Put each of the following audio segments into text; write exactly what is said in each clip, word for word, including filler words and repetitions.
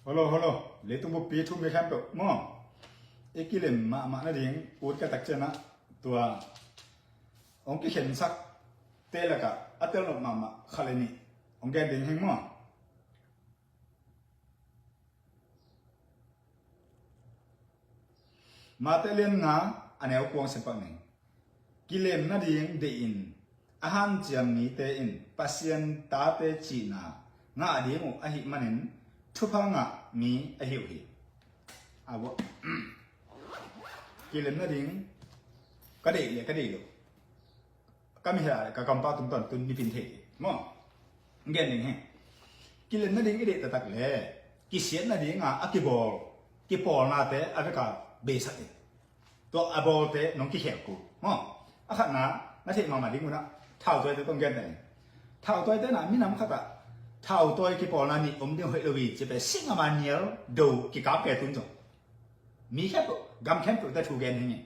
Holo, holo. Leitung buppi thu mi khempeuh maw, i kilem mahmah nading ut ka tak ciangah tua hong kikhensakte lakah a telnop mahmah khat le nih hong gen ding hing maw. Mate lian nga, a neu kuang sipak ning. Kilem nading deihin a hanciam mite in Pasian tate cihna ngah ding uh ahih manin thupha ngah mi ahi uh hi. A buah. Kilem nading ka deih le ka deih lo. Ka mihia ka kampau tungtawn tun nipin thei maw. Gen ding hi. Kilem nading i deih taktak le kisiat nading a, a kibawl, kipawlnate a veka beisak in. Tua a bawlte nong kikhel kul maw. A khatna na theih mahmah ding unah thautawi te tong gen ta in. Thautawi te na minam khatah thautawi kipawlna nih om ding hoih lo hi ci pe sing a ma nial do kikap ke tun zong. Mi khempeuh, gam khempeuh te thu gen hi ngi.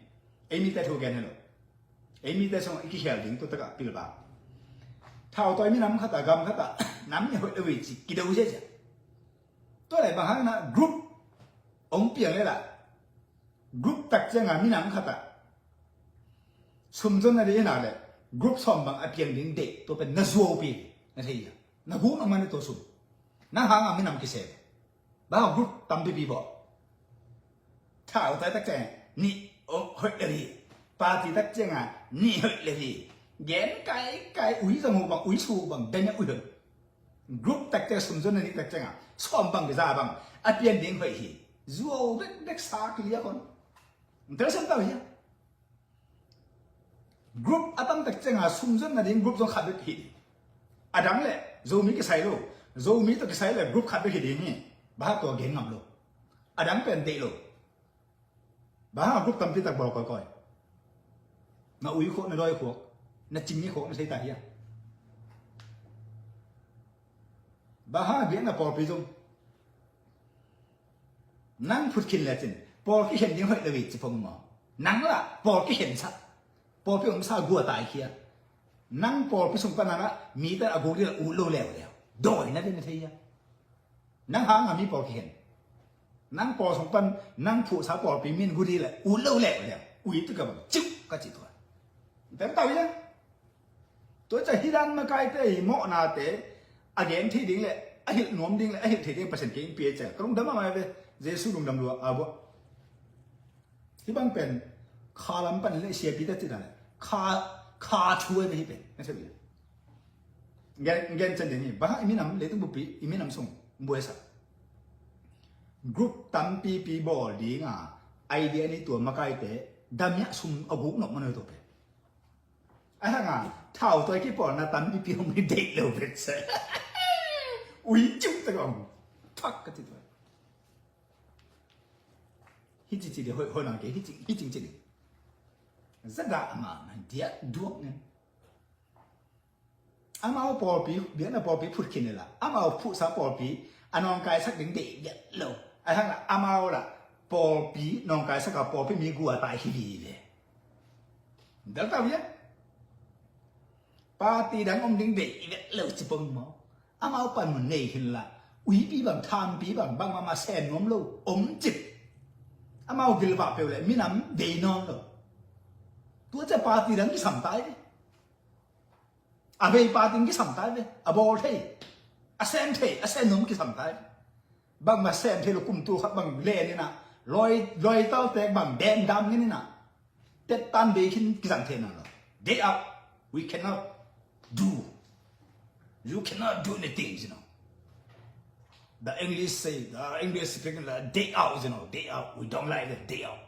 Ei mi te thu gen hi lo. Ei mite sung i kikhel ding tu takah pilba. Thautawi minam khatah gam khatah nam nih hoih lo hi ci kido sia sia. Tua le bang hang na group ong piang le lah group tak cianga minam khatah sumzon na dei na le group sawm bang a piang ding dei tua pen na zuau pi na thei ya. Na guk na man tua sum. Na hanga minam kise. Bang group tampipi bawl. Thautawi tak ciang nih hoih le hi. Party tak cianga nih hoih le hi. Gen kaikai ui zang uh bang ui su bang danya ui hoih. Group tak ciang sumzon na nih tak cianga sawm bang za bang a pian ding hoih hi. Zuau bekbek sak liak hon. Ntel sem tau hi. Group a tam tak cianga sumzon nading group zong khat bek hi ding. A dang le Zomi kisai lo. Zomi tawh kisai le group khat bek hi ding hi. Baha tua gen ngam lo. A dang pen deih lo. Baha group tampi tak bawl kawikawi. Na ui khuak, na dawi khuak, na cingni khuak na sei ta hia. Baha biakna pawlpi zong nang phut khin lecin pawl kikhen ding hoih lo hi ci pong maw? Nang lah pawl kikhen sa. Pawlpi omsa gua taikhia. Nang pawlpi sung pan nang lah mite a guk ding lah ut lo leuleu. Dawi na ve na thei hia. Nang hanga mi pawl kikhen. Nang pawl sung pan nang phuhsa pawlpi min gu ding lah ut lo leuleu. Ui tu ka bang ciu ka ci tua. Teng tau hia. Tua ciah hih dan makaite hi mawhnate a gen thei ding le a hilh nuam ding le a hilh thei ding Pasian kei in pia ciah ka lungdam a mai ve. Jesu lungdam lua a buah. Hih bang pen kha lam pan le siapi ta cih dan le kha kha thu ai ve hih pen na thei ve. Gen gen cen ding hi bang i minam leitung bupi i minam sung buai sa. Group tampipi bawl dinga idea ni tua makaite damiah sum a guk nop manoi tua pen. A hanga thautawi kipawlna tampipi hong hi deih lo pet se. Ui ciu tak a om. Thak ka ti tuai. Hi ci ci di hoi hoi nang ke hi ci hi cing ci di. Zada ama nang dia duak nen. Amau pawlpi biakna pawlpi phut khin ila amau phuhsa pawlpi a nawngkaisak ding deih biak lo. A hang la amau la pawlpi nawngkaisak a pawlpi mi gua tai hi vi ve. Dal tau ya. Party dang om ding deih biak lo ci pong maw? Amau pan mun nei hin la uipi bang thampi bang bang mama sen nuam lo om cip. Amau gilvah peuh le minam dei nawn lo. Tua cia party dang kisam tai ve. A vei pa ding kisam tai ve, a bawl thei, a sem thei, a sem num kisam tai ve. Bangmah sem thei lo kum tul khat bang len inah, lawi, lawi taltek bang dem dam ngin inah, tet tan bei khin kisam thei nan lo. Day out, we cannot do. You cannot do anything, you know. The English say, the English speaking like day out, you know, day out. We don't like the day out.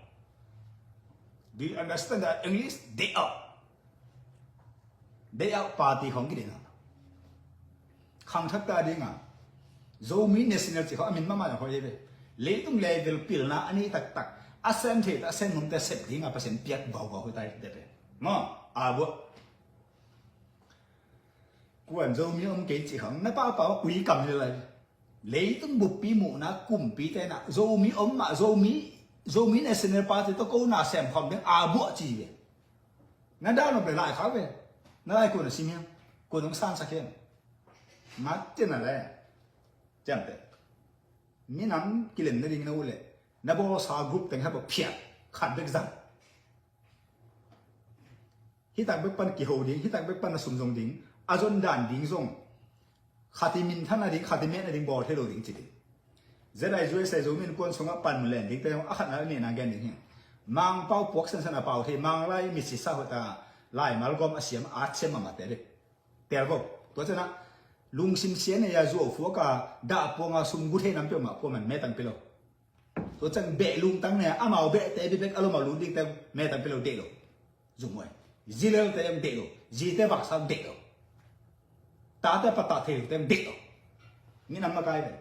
Do you understand the English? Day out. Day out party khong kidin a khangthak ta dinga Zomi National ci khong a min mahmah a hoi ve. Leitung level pilna a nei taktak a sem thei ta a sem num te sep dinga Pasian piak vauvau hoi tai te pe maw a buah. Kuan Zomi om kei ci khong na pau pau ui kam hi lai. Leitung buppi muhna kumpi tenah Zomi om mah Zomi Zomi National Party tawh ko na sem khawm ding a buah ci ve. Na dah nop le lai khak ve. Na lai kuan a sim hiam? Kuan hong sansak hiam? Mat cin a le ciamteh. Minam kilem nading na uh leh na bawlsa group teng hapah phiat khat bek zang. Hitak bek pan kiho ding, hitak bek pan na sum zong ding, a zon dan ding zong khat i minthan nading, khat i met nading bawl thei lo ding ci ding. ZIUSA Zomi Innkuan sungah panmun len dingte a khatna a nihna gen ding hi. Mangpau puak sansan a pau thei, Manglai misisa hoih ta, laimal gawm a siam, a siam mahmahte ding. Tel ko. Tua ciangah lungsim sia nei a zuau phuak a dah puanga sum gu thei nam peuhmah kuaman metang pia lo. Tua ciang beh lungtang nei a amau behte bibek a lomau lut dingte metang pia lo, deih lo. Zumhuai. Zi lelte zong deih lo. Zite vaksa zong deih lo. Tate pattah thei lote zong deih lo. Minam makai pen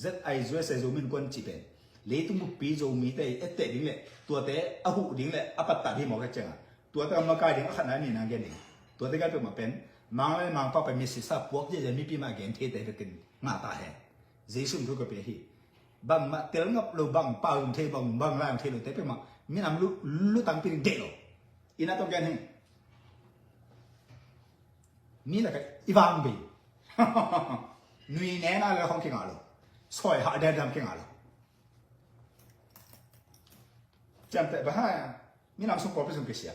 ZIUSA Zomi Innkuan cih pen leitung buppi Zomite etteh ding le tuate a huh ding le a pattah ding mawk a ciangah tuate a makai ding a khatna a nihna gen ding. Tuate gal peuhmah pen Manglai Mangpau pen misisa puak ziahziah mipi mah a gen theite vekin ngah ta hen. Jesu in thu ka pia hi. Bangmah tel ngap lo, bang pau zong thei, bang, bang lai zong thei lote peuhmah minam lu, lutangpi ding deih lo. Ina tawh gen hi. Mi lakah i vang bei. Nui nena le hong kingah lo. Soi hah dendam kingah lo. Ciamteh bang hang a minam sung pawlpi sung kisia.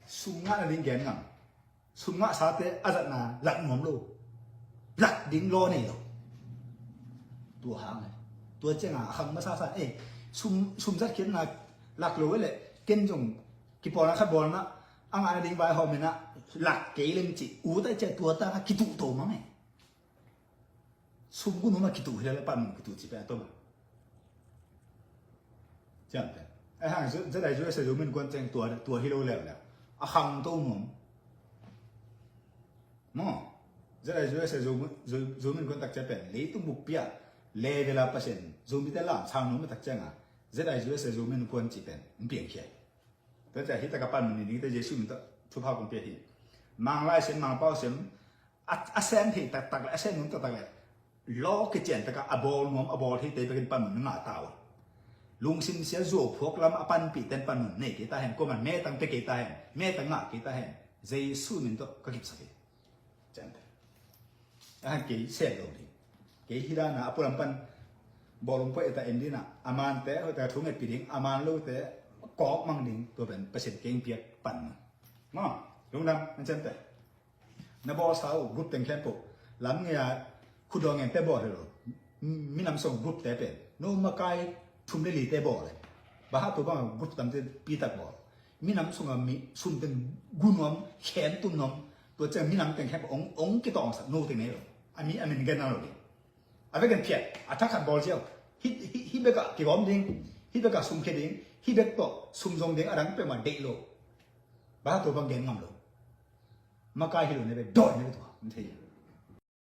Sum ngah nading gen ngam. Sum ngahsate a zatna lat nuam lo. Lat ding law nei lo. Tua hang e. Tua cianga a khang masa sa e. Sum, sum zat khiatna lak lo e le ken zong kipawlna khat bawlna a ngah nading vaihawm inah lak kei lem ci. U tai cia tua tanga kituh to mang e. Sum gu nuam a kituh hi lele panmun kituh ci pen a tom a. Ciamteh. A hang ZIUSA Zomi Innkuan ciang tua, tua hi lo leuleu. A khangto nuam. Maw. ZIUSA Zomi, Zo-, Zomi Innkuan takcia pen leitung buppi a level a Pasian Zomite lamsang nuam a takcianga ZIUSA Zomi Innkuan ci pen hong piangkhia. Tua cia hi taka panmun ni dingte Jesu min tawh thupha kong pia hi. Manglai sem, Mangpau sem, a, a sem thei taktak le a sem nuam taktak le law kician taka a bawl nuam a bawl theite bekin panmun na ngah ta uh. Lungsim sia zuau phuak lam a panpihten panmun nei kei ta hen, kuaman metang pia kei ta hen, metang ngah kei ta hen. Jesu min tawh ka kipsak hi. Ciamteh. A han kei sem lo ding. Kei hi dana a pulam pan bawlung pua eta en dina a mante hoita thu ngetpi ding, a man lote kawk mang ding, tua pen Pasian keng piak panmun. Maw, lungdam an ciamteh. Na bawlsa uh group teng khempeuh lam ngei a khutdaw ngen te bawl hi lo. Minam sung group te pen no makai thum le li te bawl e. Baha tua bang group tam te pitak bawl. Minam sunga mi sum teng gu nuam khem tum nuam. Tua ciang minam teng khempeuh ong, ong kitawngsak no teng nei lo. A mi a min gen na lo ding. A vekin phiat a thakhat bawl ziau. Hi, hi, hi beka kigawm ding. Hi beka sum khia ding. Hi bek tawh sum zong ding a dang peuhmah deih lo. Baha tua bang gen ngam lo. Makai hi lo ne bek dawi ne bek tua. An thei.